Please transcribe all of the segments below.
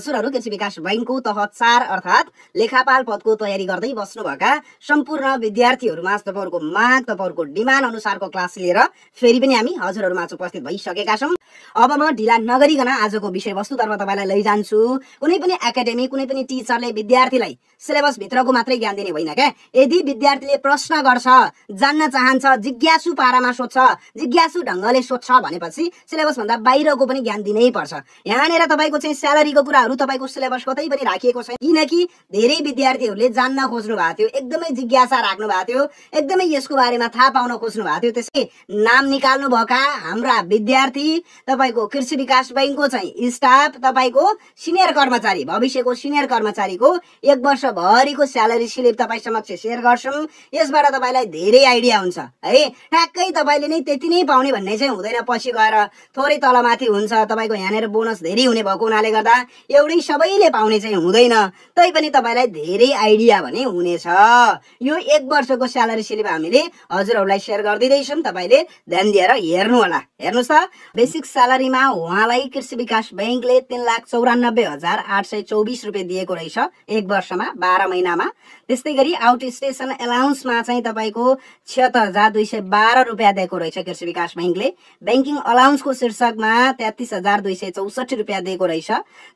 हजुरहरू कृषि विकास बैंकको तह 4 अर्थात् लेखापाल पदको तयारी गर्दै बस्नुभएका सम्पूर्ण विद्यार्थीहरूमा तपाईहरुको माग तपाईहरुको डिमान्ड अनुसारको क्लास लिएर फेरि पनि हामी हजुरहरूमा उपस्थित भइसकेका छौं। अब म ढिला नगरिकन आजको विषयवस्तुतर्फ तपाईलाई लैजान्छु। कुनै पनि एकाडेमी कुनै पनि टिचरले विद्यार्थीलाई सिलेबस भित्रको मात्रै ज्ञान दिने होइन के। यदि विद्यार्थीले प्रश्न गर्छ, जान्न चाहन्छ, जिज्ञासु पारामा सोध्छ, जिज्ञासु ढंगले सोध्छ भनेपछि सिलेबस भन्दा बाहिरको पनि ज्ञान दिनै पर्छ। यहाँनेर तपाईको चाहिँ स्यालेरीको कुराहरु तपाईको सिलेबस कतै पनि राखिएको छैन, किनकि धेरै विद्यार्थीहरूले जान्न खोज्नु भएको थियो, एकदमै जिज्ञासा राख्नु भएको थियो, एकदमै यसको बारेमा थाहा पाउन खोज्नु भएको थियो। त्यसै नाम निकाल्नु भएका हाम्रा विद्यार्थी तपाईको कृषि विकास बैंकको चाहिँ स्टाफ, तपाईको सिनियर कर्मचारी, भविष्यको सिनियर कर्मचारीको 1 वर्ष भरिको स्यालेरी स्लिप तपाई समक्ष शेयर गर्छौं। यसबाट तपाईलाई धेरै आइडिया हुन्छ है। ठ्याक्कै तपाईले नै त्यति नै पाउने भन्ने चाहिँ हुँदैन, पछि गएर थोरै तलमाथि हुन्छ। तपाईको यहाँनेर बोनस धेरै हुने भएको हुनाले गर्दा एउटै सबैले पाउने चाहिँ हुँदैन, तैपनि तपाईलाई धेरै आइडिया भने हुनेछ। यो 1 वर्षको स्यालेरी स्लिप हामीले हजुरहरूलाई शेयर गर्दिदै छौं, तपाईले ध्यान दिएर हेर्नु होला। हेर्नुस् त, बेसिक स्यालेरीमा उहाँलाई कृषि विकास बैंकले 3,94,824 रुपैयाँ दिएको रहेछ 1 वर्षमा 12 महिनामा। त्यस्तै गरी आउट स्टेशन अलाउन्समा चाहिँ तपाईको 76,212 रुपैयाँ दिएको रहेछ कृषि विकास बैंकले। बैंकिङ अलाउन्सको शीर्षकमा 33,264 रुपैयाँ दिएको रहेछ।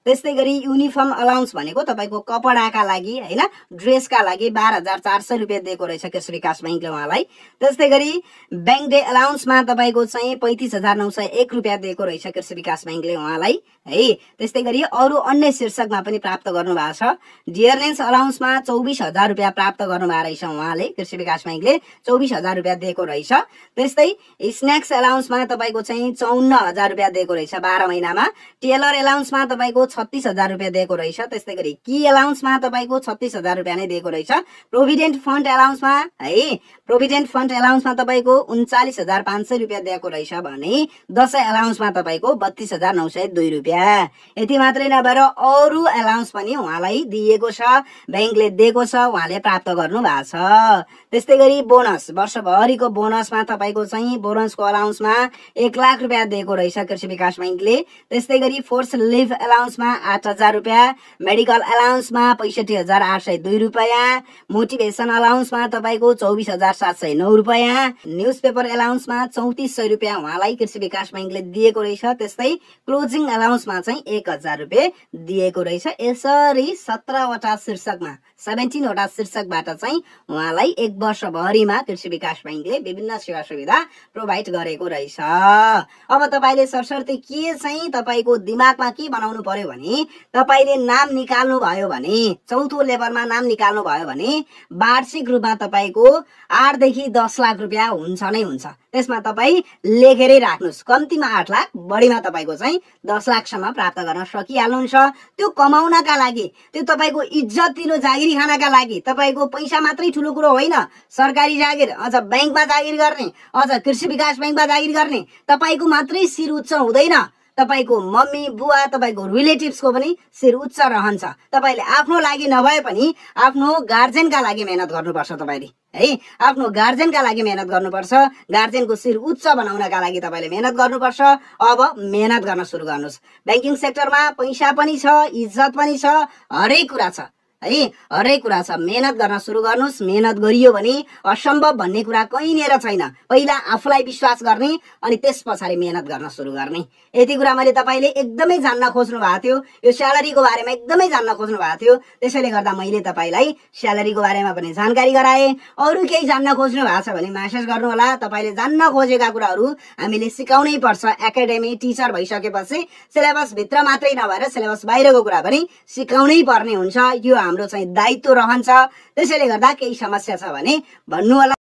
त्यस्तै गरी युनिफर्म अलाउन्स भनेको तपाईको कपडाका लागि हैन, ड्रेसका लागि 12,400 रुपैयाँ दिएको रहेछ कृषि विकास बैंकले उहाँलाई। त्यस्तै गरी बैंक डे अलाउन्समा तपाईको चाहिँ 35,901 रुपैयाँ दिएको रहेछ कृषि विकास बैंकले उहाँलाई है। त्यस्तै गरी अरु अन्य शीर्षकमा पनि प्राप्त गर्नु भएको छ। डियरनेस अलाउन्समा 24,000 रुपैयाँ प्राप्त गर्नु भएको रहेछ उहाँले, कृषि विकास बैंकले 24,000 रुपैयाँ दिएको रहेछ। त्यस्तै स्न्याक्स अलाउन्समा तपाईको चाहिँ 54,000 रुपैयाँ दिएको रहेछ 12 महिनामा। टेलर अलाउन्समा तपाईको 36,000 रुपैयाँ दिएको रहेछ। त्यस्तै गरी की अलाउन्समा तपाईको 36,000 रुपैयाँ नै दिएको रहेछ। प्रोभिडेन्ट फन्ड अलाउन्समा है, प्रोभिडेन्ट फन्ड अलाउन्समा तपाईको 39,500 रुपैयाँ दिएको रहेछ भने दशैं अलाउन्समा तपाईको 32,902 रुपैयाँ। यति मात्रै नभएर अरु अलाउन्स पनि उहाँलाई दिएको छ, बैंकले दिएको छ, उहाँले प्राप्त गर्नु भएको छ। त्यस्तै गरी बोनस, वर्षभरिको बोनसमा तपाईको चाहिँ बोनसको अलाउन्समा 1 लाख रुपैयाँ दिएको रहेछ कृषि विकास बैंकले। त्यस्तै गरी फोर्स लिभ अलाउन्समा 8,000 रुपैयाँ, मेडिकल अलाउन्समा 65,802 रुपैयाँ, मोटिभेसन अलाउन्समा तपाईको 24,709 रुपैयाँ, न्यूज पेपर अलाउन्समा 3400 रुपैयाँ उहाँलाई कृषि विकास बैंकले दिएको रहेछ। त्यस्तै क्लोजिङ अलाउन्समा चाहिँ 1,000 रुपैयाँ दिएको रहेछ। यसरी 17 वटा शीर्षकमा 17 वटा शीर्षकबाट चाहिँ उहाँलाई 1 वर्ष भरिमा कृषि विकास बैंकले विभिन्न सेवा सुविधा प्रोभाइड गरेको रहेछ। अब तपाईले सरसर्ती के चाहिँ तपाईको दिमागमा के बनाउनु पर्यो भने, तपाईले नाम निकाल्नु भयो भने, चौथो लेभलमा नाम निकाल्नु भयो भने वार्षिक रूपमा तपाईको 8 देखि 10 लाख रुपैयाँ हुन्छ नै हुन्छ। त्यसमा तपाई लेखेरै राख्नुस्, कम्तीमा 8 लाख, बढीमा तपाईको चाहिँ 10 लाखसम्म प्राप्त गर्न सकिहाल्नुहुन्छ। त्यो कमाउनका लागि, त्यो तपाईको इज्जत दिलो जागिरी खानका लागि, तपाईको पैसा मात्रै ठुलो कुरो होइन, सरकारी जागिर, अझ बैंकमा जागिर गर्ने, अझ कृषि विकास बैंकमा जागिर गर्ने, तपाईको मात्रै शिर उच्च हुँदैन, तपाईको मम्मी बुवा तपाईको रिलेटिभ्सको पनि शिर उच्च रहन्छ। तपाईले आफ्नो लागि नभए पनि आफ्नो गार्जियनका लागि मेहनत गर्नुपर्छ तपाईले है। आफ्नो गार्जियनका लागि मेहनत गर्नुपर्छ, गार्जियनको शिर उच्च बनाउनका लागि तपाईले मेहनत गर्नुपर्छ। अब मेहनत गर्न सुरु गर्नुस्। बैंकिङ सेक्टरमा पैसा पनि छ, इज्जत पनि छ, हरेक कुरा छ है, हरेक कुरा छ। मेहनत गर्न सुरु गर्नुस्। मेहनत गरियो भने असम्भव भन्ने कुरा कहीँनेर छैन। पहिला आफूलाई विश्वास गर्ने अनि त्यसपछि मेहनत गर्न सुरु गर्ने। यति कुरा मैले तपाईले एकदमै जान्न खोज्नु भएको थियो, यो स्यालेरीको बारेमा एकदमै जान्न खोज्नु भएको थियो, त्यसैले गर्दा मैले तपाईलाई स्यालेरीको बारेमा पनि जानकारी गराए। अरु केही जान्न खोज्नु भएको छ भने मेसेज गर्नु होला। तपाईले जान्न खोजेका कुराहरु हामीले सिकाउनै पर्छ। एकाडेमी टिचर भइसकेपछि सिलेबस भित्र मात्रै नभएर सिलेबस बाहिरको कुरा पनि सिकाउनै पर्ने हुन्छ। यो हाम्रो चाहिँ दायित्व रहन्छ। त्यसैले गर्दा केही समस्या छ भने भन्नु होला।